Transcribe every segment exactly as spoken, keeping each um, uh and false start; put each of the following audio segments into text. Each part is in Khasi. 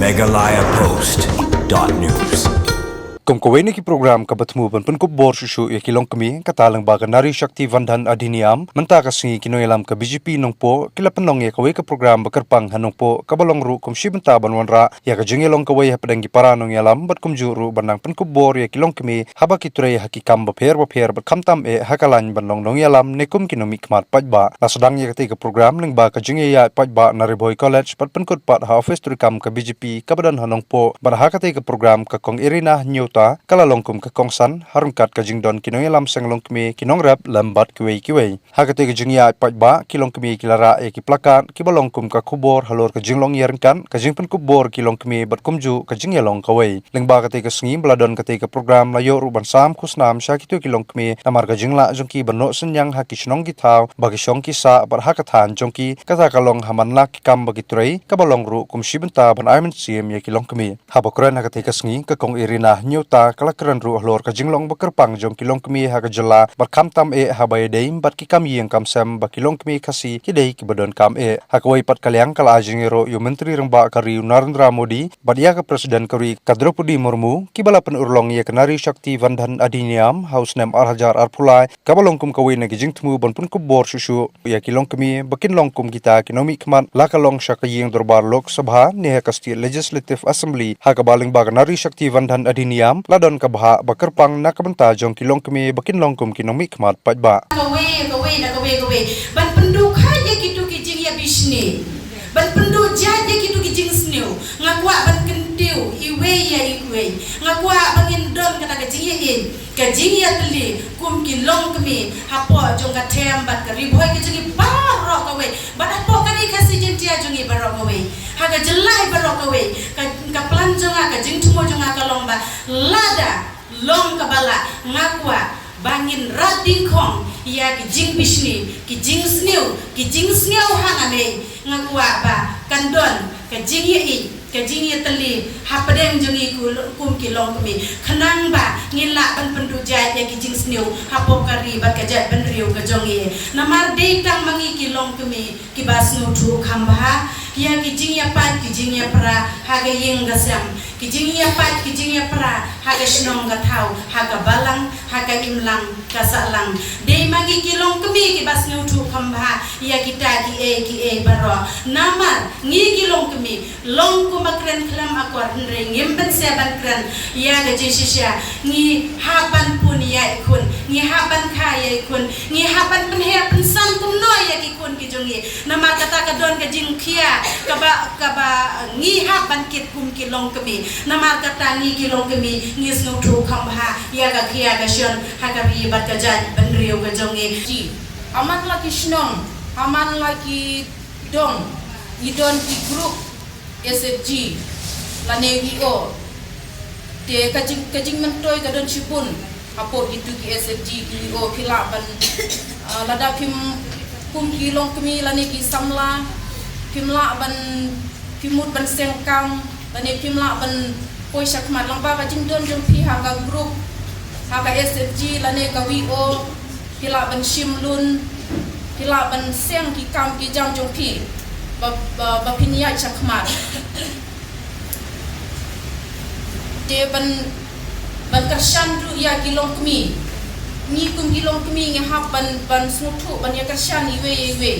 Meghalaya Post dot news. Kum kawei na ki program kaba thmu ban pynkup bor shuh shuh ïa ki longkmie, kata lyngba ka Nari Shakti Vandan Adhiniyam, mynta ka sngi ki nongïalam ka B J P Nongpoh ki la pynlong ïa kawei ka program ba kyrpang ha Nongpoh, kaba long ruh kum shi bynta ban wanrah ïa ka jingïalong kawei hapdeng ki para nongïalam, bad kumjuh ruh ban nang pynkup bor ïa ki longkmie haba ki trei ha ki kam bapher bapher, bad khamtam eh ha ka lain ban long nongïalam ne kum ki nongmihkhmat paidbah. La sdang ïa katei ka program lyngba ka jingïaid paidbah na Ri Bhoi College, bad pynkut pat ha office treikam ka B J P kaba don ha Nongpoh, bad ha katei ka program ka Kong Irina Hynñiewta ka la long kum ka kongsan, ha ryngkat ka jingdon ki nongïalam seng longkmie, ki nongrep lem bad kiwei kiwei. Ha katei ka jingïaid paidbah, ki longkmie ki la rah ïa ki plakat kiba long kum ka khubor halor ka jinglong ïaryngkat, ka jingpynkup bor ki longkmie, bad kumjuh ka jingïalong kawei. Lyngba katei ka sngi ba la don katei ka program, la ïoh ruh ban sam khusnam sha kito ki longkmie namar ka jinglah jong ki ban noh synñiang ha ki shnong ki thaw, ba ki shong ki sah, bad ha ka thaiñ jong ki, kata ka long ha man la ki kam ba ki trei, kaba long ruh kum shi bynta ban ai mynsiem ïa ki longkmie. Haba kren ha katei ka sngi, ka Kong Irina Hynñiewta ka la kren ruh halor ka jinglong ba kyrpang jong ki longkmie ha ka jylla, bad khamtam eh haba ïadei bad ki kam ïing kam sem ba ki longkmie Khasi ki dei kiba donkam eh. Ha kawei pat ka liang, ka la ai jingïaroh ïa u Myntri Rangbah ka ri u Narendra Modi, bad ïa ka President ka ri ka Droupadi Murmu, kiba la pynurlong ïa ka Nari Shakti Vandan Adhiniyam ha u snem ar hajar arphew lai, kaba long kum kawei na ki jingthmu ban pynkup bor shuh shuh ïa ki longkmie, ba kin long kum kita ki nongmihkhmat, la ka long sha ka ïing dorbar Lok Sabha ne ha ka State Legislative Assembly. Ha kaba lyngba ka Nari Shakti Vandan Adhiniyam, la don ka bhah ba kyrpang na ka bynta jong ki longkmie, ba kin long kum ki nongmihkhmat paidbah. Kawei, kawei, na kawei, kawei. Ban pynduh kha ïa kito ki jingïabishni. Ban pynduh jait ïa kito ki jingsniew. Nga kwah ban kyntiew iwei ïa iwei. Nga kwah ba ngin don kata ka jingïaiñ, ka jingïatylli kum ki longkmie hapoh jong ka them bad ka Ri Bhoi ka jong ngi baroh kawei, bad hapoh ka Ri Khasi Jaiñtia jong ngi baroh kawei, ha ka jylla baroh kawei. Ka, ka plan jong nga, ka jingthmu jong nga ka long ba lada long kaba lah, nga kwah ba ngin rat dyngkhong ïa ki jingbishni, ki jingsniew, ki jingsniew hangne. Nga kwah ba kan don ka jingïaiñ, ka jingïatylli hapdeng jong ngi kum ki longkmie, khnang ba ngin lah ban pynduh jait ïa ki jingsniew hapoh ka ri bad ka jaitbynriew ka jong ngi. Namar dei tang ma ngi ki longkmie kiba sngewthuh kham bha ïa ki jingïapait ki jingïapra ha ka ïing ka sem, ki jingïapait ki jingïapra ha ka shnong ka thaw, ha ka balang, ha ka imlang ka sahlang. Dei ma ngi ki longkmie kiba sngewthuh kham bha ïa kita kiei kiei baroh. Namar ngi ki longkmie long kumba kren khlem akor, hynrei ngim pynshai ban kren ïa ka jingshisha. Ngi hap ban pun ïa i khun, ngi hap ban kha ïa i khun, ngi hap ban pynher pynsan kumno ïa ki khun ki jong ngi. Namar kata ka don ka jingkhia kaba, kaba ngi hap ban kit kum ki longkmie. Namar kata ngi ki longkmie ngi sngewthuh kham bha ïa ka khia ka shon ha ka ri bad ka jaitbynriew ka jong ngi. Ki, ha man la ki shnong, ha man la ki dong, ngi don ki group S H G lane V O. Te ka jing, ka jingmyntoi ka don shibun hapoh kitu ki S H G, ki V O. Phi lah ban, ah, lada phim kum ki longkmie lane ki samla, phim lah ban, phim mut ban seng kam lane phim lah ban poi shakhmat, lyngba ka jingdon jong phi ha ka group, ha ka S H G lane ka V O, phi lah ban shim lun, phi lah ban seng ki kam ki jam jong phi ba, ba, ba phin ïaid shakhmat. Te ban, ban kyrshan ruh ïa ki longkmie. Ngi kum ki longkmie ngi hap ban, ban sngewthuh ban ïa kyrshan iwei ïa iwei.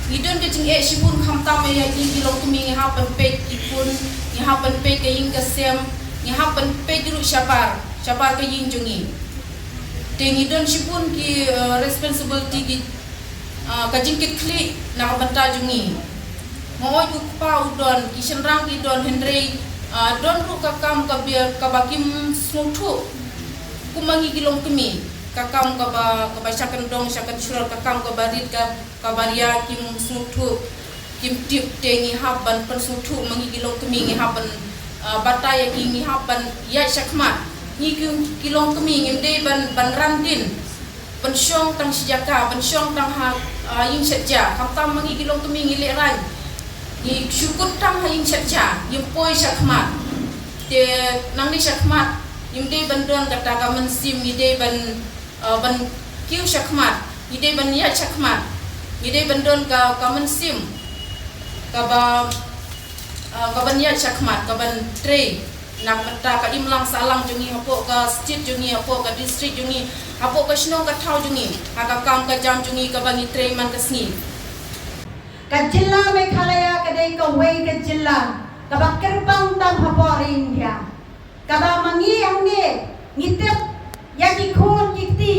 Ngi don ka jingeh shibun khamtam ïa ngi ki longkmie, ngi hap ban peit ki khun, ngi hap ban peit ka ïing ka sem, ngi hap ban peit ruh shabar, shabar ka ïing jong ngi. Te ngi don shibun ki, eh, responsibility ki, ah, ka jingkitkhlieh na ka bynta jong ngi. Nga ong u kpa u don, ki shynrang ki don, hynrei, ah, don ruh ka kam kaba, kaba kim sngewthuh. Kum ma ngi ki longkmie, ka kam kaba, kaba sha kyndong sha kynshor, ka kam kaba rit ka, kaba ria kim sngewthuh, kim tip. Te ngi hap ban pynsngewthuh ma ngi ki longkmie, ngi hap ban, ah, batai ïa ki, ngi hap ban ïaid shakhmat. Ngi ki, ki longkmie ngim dei ban, ban ran dien, ban shong tang shi jaka, ban shong tang ha, ah, ïing shet ja. Khamtam ma ngi ki longkmie ngi lehraiñ, ngi shu kut tang ha ïing shet ja, ngim poi shakhmat. Te nangne shakhmat ngim dei ban don kata ka mynsiem, ngi dei ban, ah, ban kiew shakhmat, ngi dei ban ïaid shakhmat, ngi dei ban don ka, ka mynsiem kaba, Ka ban ïaid shakhmat, ka ban trei na ka bynta ka imlang sahlang jong ngi, hapoh ka state jong ngi, hapoh ka district jong ngi, hapoh ka shnong ka thaw jong ngi, ha ka kam ka jam jong ngi, ka ban ngi trei man ka sngi. Ka jylla Meghalaya ka dei kawei ka jylla kaba kyrpang tam hapoh ri India. Kaba ma ngi hangne ngi tip ïa ki khun ki kti,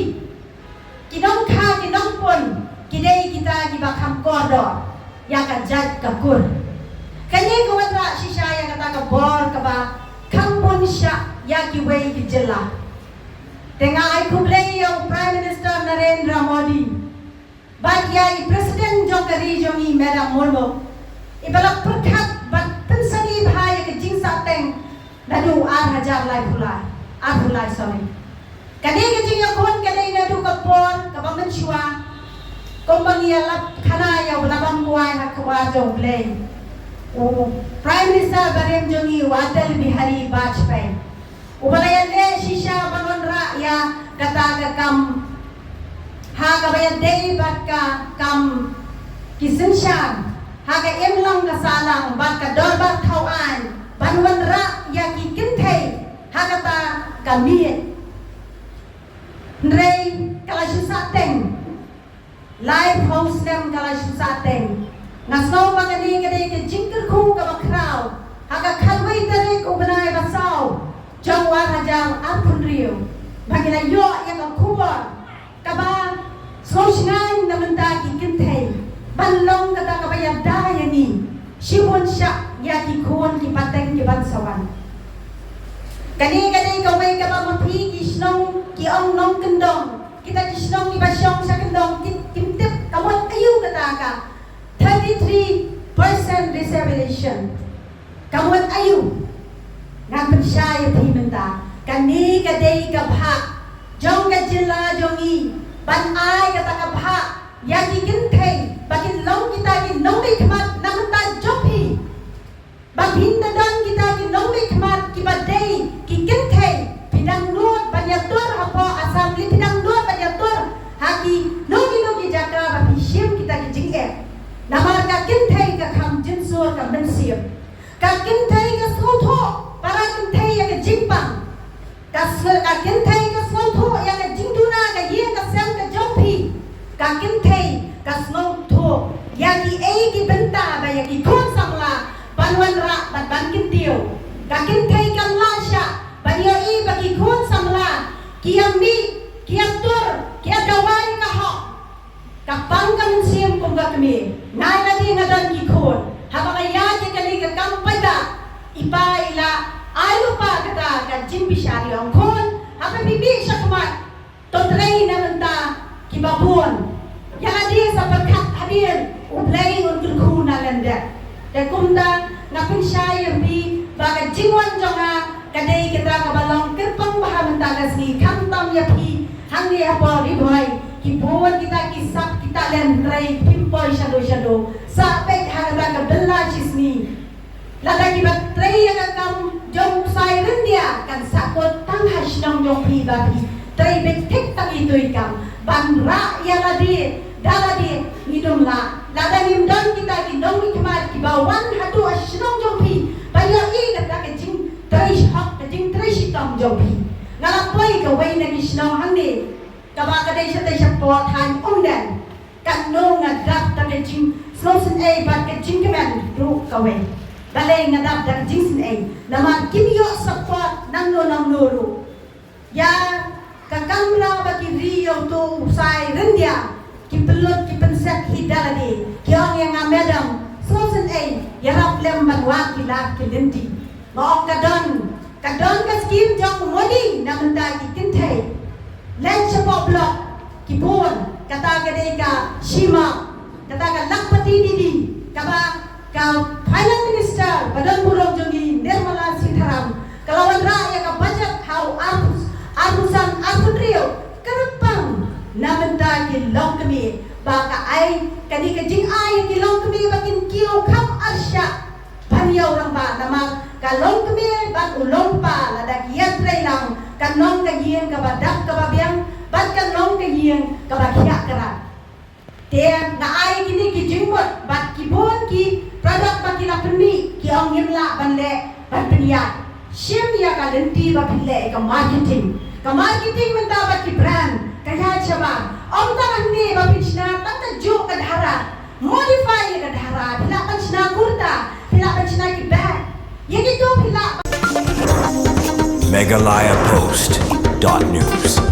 ki nongkha ki nongpun, ki dei kita kiba kham kordor ïa ka jait ka kur. Kane ka wanrah shisha ïa kata ka bor kaba kham bun shah ïa kiwei ki jylla. Te nga ai khublei ïa u Prime Minister Narendra Modi bad ïa i President jong ka ri jong ngi, Madam Murmu, iba la pyrkhat bad pynsani bha ïa ka jingsahteng naduh ar hajar laiphew lai, arphew lai, sorry. Kane ka jingïakhun ka dei naduh ka por kaba mynshuwa, kumba ngi ïalap khana ïa u Labam Kwai ha khawar jong U Blei, u Prime Minister barim jong ngi, u Atal Bihari Vajpayee, uba la ïaleh shisha ban wanrah ïa kata ka kam ha kaba ïadei bad ka kam ki synshar ha ka imlang ka sahlang bad ka dorbar thaw aiñ, ban wanrah ïa ki kynthei ha kata ka miej. Hynrei ka la shu sahteng, laiphew snem ka la shu sahteng. Nga sngew ba kane ka dei ka jingkyrkhu kaba khraw ha ka khatwei tarik u bnai ba saw jong u ar hajar arphew hynriew, ba ngi la ïoh ïa ka khubor kaba sngewsynei na bynta ki kynthei, ban long kata kaba ïada ïa ngi shibun shah ïa ki khun ki pateng ki ban sa wan. Kane ka dei kawei kaba ma phi ki shnong ki ong nongkyndong, kita ki shnong kiba shong sha kyndong, ki, kim tip ka mut aïu kata ka thirty-three percent reservation. Ka mut aïu? Ngan pynshai ïa phi mynta. Kane ka dei ka bhah jong ka jylla jong ngi ban ai kata ka bhah ïa ki kynthei ba kin long kita ki nongmihkhmat na bynta jong phi. Ba phin da don kita ki nongmihkhmat kiba dei ki kynthei, phi dang nud ban ïatur hapoh Assembly, phi dang nud ban ïatur ha kino kino ki jaka ba phi shim kita ki jingeh. Namar ka kynthei ka kham jynsur ka mynsiem. Ka kynthei ka sngewthuh para kynthei ïa ka jingpang. Ka sngew, ka kynthei ka sngewthuh ïa ka jingduna ka ïing ka sem ka jong phi. Ka kynthei ka sngewthuh ïa kiei ki bynta ba ïa ki khun samla ban wanrah bad ban kyntiew. Ka kynthei kam lah shah ban ïohi ba ki khun samla ki ïa mih, ki ïa tur, ki ïa dawa ïa ka hok. Ka pang ka mynsiem kum ka kmie. Nga lade nga don ki khun. Haba nga ïaid ïa kane ka kam paidbah, i pa i la ai lypa kata ka jingbishar, i ong, khun, haba phi mih shakhmat, to trei na bynta kiba bun. Ïa lade sa pyrkhat hadien, U Blei un kyrkhu na lyndet. Te kumta nga pynshai ïa phi ba ka jingwan jong nga ka dei kata kaba long kyrpang bha mynta ka sngi, khamtam ïa phi hangne hapoh Ri Bhoi, ki bun kita ki sap ki talent, hynrei phim poi shadoh shadoh. Sa peit ha kata ka bylla shisngi. Lada kiba trei ïa ka kam jong u Psai Ryndia kan sahkut tang ha shnong jong phi ba phi trei beit thik tang ito i kam ban rah ïa lade da lade. Ngi dum lah, lada ngim don kita ki nongmihkhmat kiba wan haduh ha shnong jong phi ban ïohi kata ka jingtrei hok, ka jingtrei shitom jong phi. Nga la poi kawei na ki shnong hangne kaba ka dei shatei shapoh thaiñ Umden. Katno nga dap da ka jingsngewsynei bad ka jingkmen ruh kawei. Balei nga dap da ka jingsynei? Namar kim ïoh support nangno nangno ruh. Ïa ka kamra ba ki ri ïa uto u Psai Ryndia, ki pynlut ki pynset hi da lade, ki ong ïa nga, madam, sngewsynei, ïarap lem ban wad ki lad ki lynti. Nga ong ka don, ka don ka skim jong u Modi na bynta ki kynthei. Leit shapoh block ki bun, kata ka dei ka Shima, kata ka Lakhpati Didi, kaba ka Finance Minister ba don burom jong ngi, Nirmala Sitharam, ka la wanrah ïa ka budget ha u arphew, arphew san, arphew hynriew, kyrpang na bynta ki longkmie, ba ka ai kane ka jingai ïa ki longkmie ba kin kiew kham arshah ban ïa u rangbah, namar ka longkmie bad u longpa lada ki ïatrei lang, kan long ka ïing kaba dap kaba biang bad kan long ka ïing kaba khiah krat. Te nga ai kine ki jingmut bad ki bun ki Ka dok ba ki la pynmih, ki ong ngim lah ban leh, ban pynïaid. Shim ïa ka lynti ba phi leh ïa ka marketing. Ka marketing mynta bad ki brand ka ïaid shabar. Ym tang hangne ba phin shna tang kajuh ka dhara. Modify ïa ka dhara. Phi lah ban shna kurta, phi lah ban shna ki bag. Ïa kito phi lah. Meghalaya Post dot news.